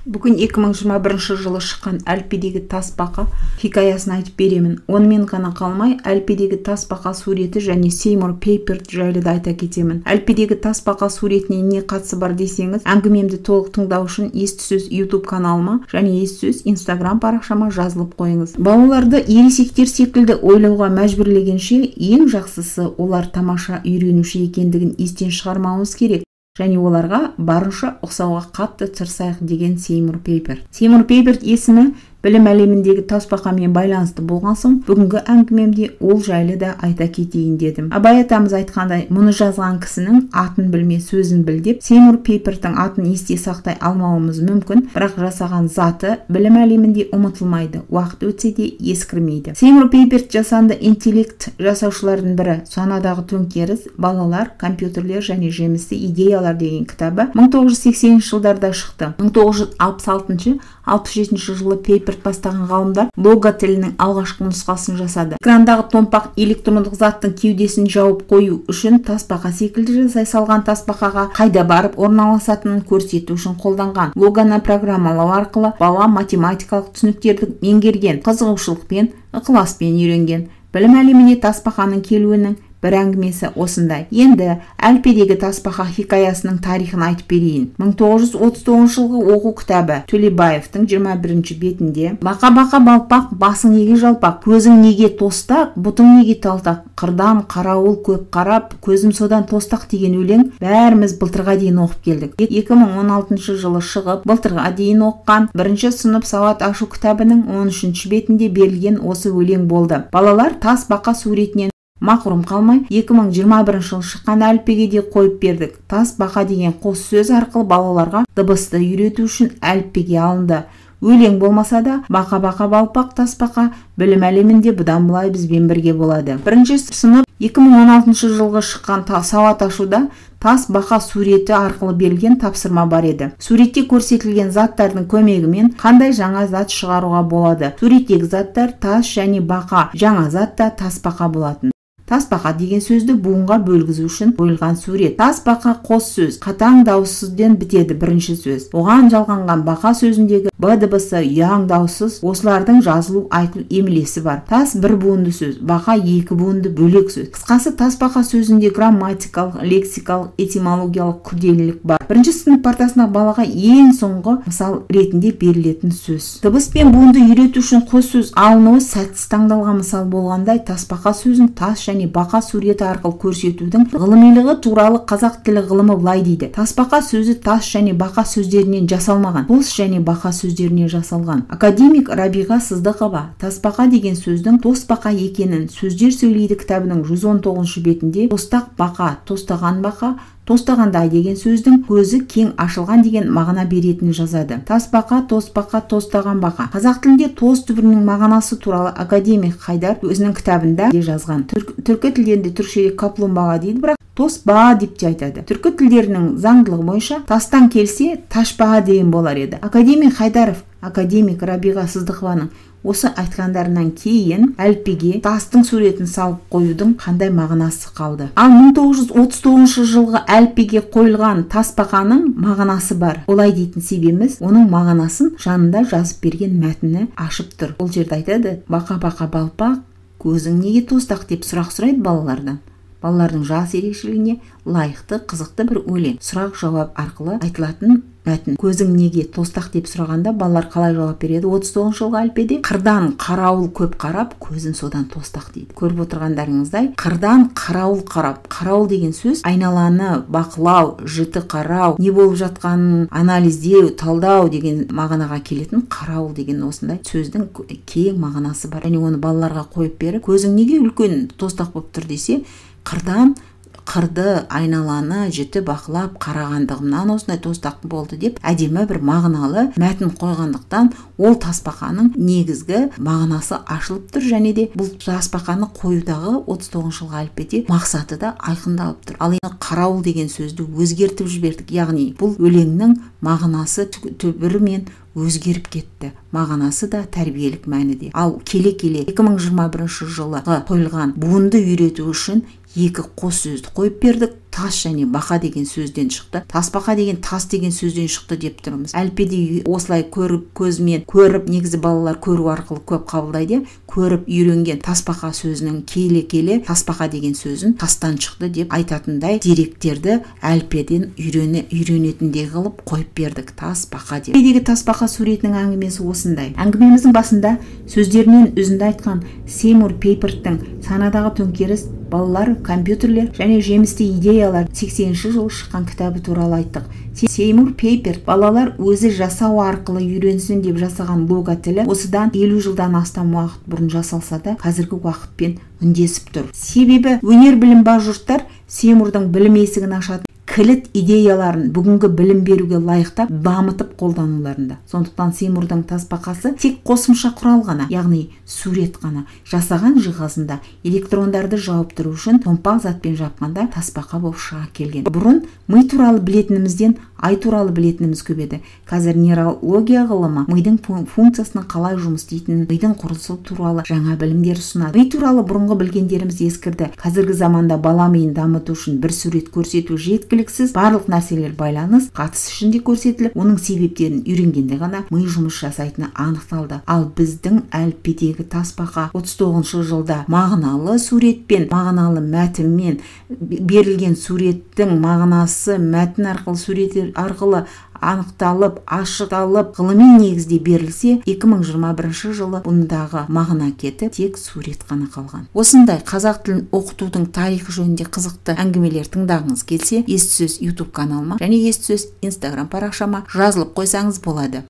Бүгін 2021 жылы шыққан Әліппедегі тасбақа хикаясын айтып беремін. Онымен ғана қалмай, Әліппедегі тасбақа суреті және Сеймур Пейперт жайлы да айта кетемін. Әліппедегі тасбақа суретіне не қатысы бар десеңіз, әңгімемді толық тыңдау үшін Есті сөз YouTube каналыма және Есті сөз Instagram парақшама жазылып қойыңыз. Балаларды ересектер секілді ойлауға мәжбүрлегенше, ең жақсысы олар тамаша үйренуші екендігін естен шығармауымыз керек. Және оларға барынша ұқсауға қатты тырысайық деген Сеймур Пейперт. Сеймур Пейперт есімі білім әлеміндегі тасбақамен байланысты болған соң, бүгінгі әңгімемде ол жайлы да айта кетейін дедім. Абай атамыз айтқандай, мұны жазған кісінің атын білме, сөзін біл деп, Сеймур Пейперттің атын есте сақтай алмауымыз мүмкін, бірақ жасаған заты білім әлемінде ұмытылмайды, уақыт өтсе де ескірмейді. Сеймур Пейперт жасанды интеллект жасаушылардың бірі. Санадағы төңкеріс, балалар, компьютерлер және жемісті идеялар деген кітабы 1980 жылдарда шықты. 1966-67 жылы Пейперт бастаған ғалымдар лого тілінің алғашқы нұсқасын жасады. Экрандағы томпақ электрондық заттың кеудесін жауып қою үшін тасбақа секілді жасай салған тасбақаға қайда барып орналасатынын көрсету үшін қолданған. Логоны программалау арқылы бала математикалық түсініктерді меңгерген, қызығушылықпен, ықыласпен үйренген. Білім әлеміне тасбақаның келуінің бір әңгімесі осындай. Енді Әліппедегі тасбақа хикаясының тарихын айтып берейін. 1939 жылғы оқу кітабы Төлебаевтың 21 бетінде «Бақа-бақа балпақ, басың неге жалпақ, көзің неге тостақ, бұтың неге талтақ, қырдан қарауыл көп қарап, көзім содан тостақ» деген өлең бәріміз былтырға дейін оқып келдік. 2016 жылы шығып, былтырға дейін оқыған бірінші сынып сауат ашу кітабының 13 бетінде берілген осы өлең болды. Балалар тасбақа суретінен мақұрым қалмай, 2021 жылы шыққан әліппеге де қойып бердік. Тасбақа деген қос сөз арқылы балаларға дыбысты үйрету үшін әліппеге алынды. Өлең болмаса да, бақа-бақа балпақ тасбақа білім әлемінде бұдан былай бізбен бірге болады. Бірінші сынып 2016 жылғы шыққан сауат ашуда тасбақа суреті арқылы берілген тапсырма бар еді. Суретте көрсетілген заттардың көмегімен қандай жаңа зат шығаруға болады? Суреттегі заттар тас және бақа, жаңа зат та тасбақа болатын. Тасбақа деген сөзді буынға бөлгізу үшін қойылған сурет. Тасбақа қос сөз, қатаң дауыссыздан бітеді бірінші сөз. Оған жалғанған бақа сөзіндегі б дыбысы ұяң дауыссыз, осылардың жазылу айтылу емлесі бар. Тас бір буынды сөз, бақа екі буынды бөлек сөз. Қысқасы, тасбақа сөзінде грамматикалық, лексикалық, этимологиялық күрделілік бар. Бірінші сынып партасына балаға ең соңғы мысал ретінде берілетін сөз. Дыбыс пен буынды үйрету үшін қос сөз алынуы сәтсіз таңдалған мысал болғандай, тасбақа сөзін тас және бақа суреті арқылы көрсетудің ғылымилығы туралы қазақ тілі ғылымы былай дейді. Тасбақа сөзі тас және бақа сөздерінен жасалмаған, тос және бақа сөздерінен жасалған. Академик Рабиға Сыздықова тасбақа деген сөздің тосбақа екенін Сөздер сөйлейді кітабының 119 бетінде тостақ бақа, тостаған бақа, тостағандай деген сөздің көзі кең ашылған деген мағына беретінін жазады. Тасбақа, тосбақа, тостаған бақа. Қазақ тілінде тос түбірінің мағынасы туралы академик Хайдар өзінің кітабында жазған. Түркі тілдерінде түркшеде каплумбаға дейді, бірақ тосба деп те айтады. Түркі тілдерінің заңдылығы бойынша тастан келсе ташбаға деген болар еді. Академик Хайдаров, академик Рабиға Сыздықованың осы айтқандарынан кейін әліппеге тастың суретін салып қоюдың қандай мағынасы қалды? Ал 1939 жылғы әліппеге қойылған тасбақаның мағынасы бар. Олай дейтін себебіміз, оның мағынасын жанында жазып берген мәтіні ашып тұр. Ол жерде айтады: бақа-бақа балпақ, көзің неге тостақ деп сұрақ сұрайды балалардан. Балалардың жас ерекшелігіне лайықты, қызықты бір өлең. Сұрақ жауап арқылы айтылатын мәтін. Көзің неге тостақ деп сұрағанда балалар қалай жауап береді? 39 жылғы әліппеде қырдан қарауыл көп қарап, көзім содан тостақ дейді. Көріп отырғандарыңыздай, қырдан қарауыл қарап, қарауыл деген сөз айналаны бақылау, жіті қарау, не болып жатқанын анализдеу, талдау деген мағынаға келетін қарауыл деген осындай сөздің кең мағынасы бар. Және оны балаларға қойып беріп, көзің неге үлкен тостақ болып тұр десе, қырдан қырды, айналаны жіті бақылап қарағандығымнан осындай тостақ болды деп әдемі бір мағыналы мәтін қойғандықтан ол тасбақаның негізгі мағынасы ашылып тұр. Және де бұл тасбақаны қоюдағы 39 жылғы әліппеде мақсаты да айқындалып тұр. Ал енді қарауыл деген сөзді өзгертіп жібердік, яғни бұл өлеңнің мағынасы түбірімен өзгеріп кетті. Мағынасы да, тәрбиелік мәні де. Ал келе-келе 2021 жылы қойылған буынды үйрету үшін екі қос сөзді қойып бердік. тас және бақа деген сөзден шықты, тасбақа деген тас деген сөзден шықты деп тұрмыз. Әліппеде осылай көріп, көзімен көріп, негізі балалар көру арқылы көп қабылдайды, көріп үйренген тасбақа сөзінің келе-келе тасбақа деген сөзін тастан шықты деп айтатындай деректерді әліппеден үйренетіндей қылып қойып бердік тасбақа деп. Әліппедегі тасбақа суретінің әңгімесі осындай. Әңгімеміздің басында сөздерінен үзінді айтқан Сеймур Пейперттің санадағы төңкеріс, балалар, компьютерлер және жемісті идеялар 80-ші жылы шыққан кітабы туралы айттық. Сеймур Пейперт балалар өзі жасау арқылы үйренсін деп жасаған лого тілі осыдан 50 жылдан астам уақыт бұрын жасалса да, қазіргі уақытпен үндесіп тұр. Себебі өнер білім бар жұрттар Сеймурдың білім есігін ашатын кілт идеяларын бүгінгі білім беруге лайықтап дамытып қолдануларында. Сондықтан Сеймурдың тасбақасы тек қосымша құрал ғана, яғни сурет қана. Жасаған жиһазында электрондарды жауып тұру үшін томпақ затпен жапқанда тасбақа болып шыға келген. Бұрын ми туралы білетінімізден ай туралы білетініміз көп еді. Қазір нейрология ғылымы мидың функциясының қалай жұмыс істейтінін, мидың құрылысы туралы жаңа білімдер ұсынады. Ми туралы бұрынғы білгендеріміз ескірді. Қазіргі заманда бала миын дамыту үшін бір сурет көрсету жеткіліксіз, барлық нәрселер байланыс, қатыс ішінде көрсетіліп, оның себептерін үйренгенде ғана ми жұмыс жасайтыны анықталды. Ал біздің әліппедегі тасбақа 39 жылда мағыналы суретпен, мағыналы мәтінмен берілген суреттің мағынасы мәтін арқылы, сурет арқылы анықталып, ашықталып, ғылыми негізде берілсе, 2021 жылы бұндағы мағына кетіп, тек сурет қана қалған. Осындай қазақ тілін оқытудың тарихы жөнінде қызықты әңгімелер тыңдағыңыз келсе, Есті сөз YouTube каналыма және Есті сөз Instagram парақшама жазылып қойсаңыз болады.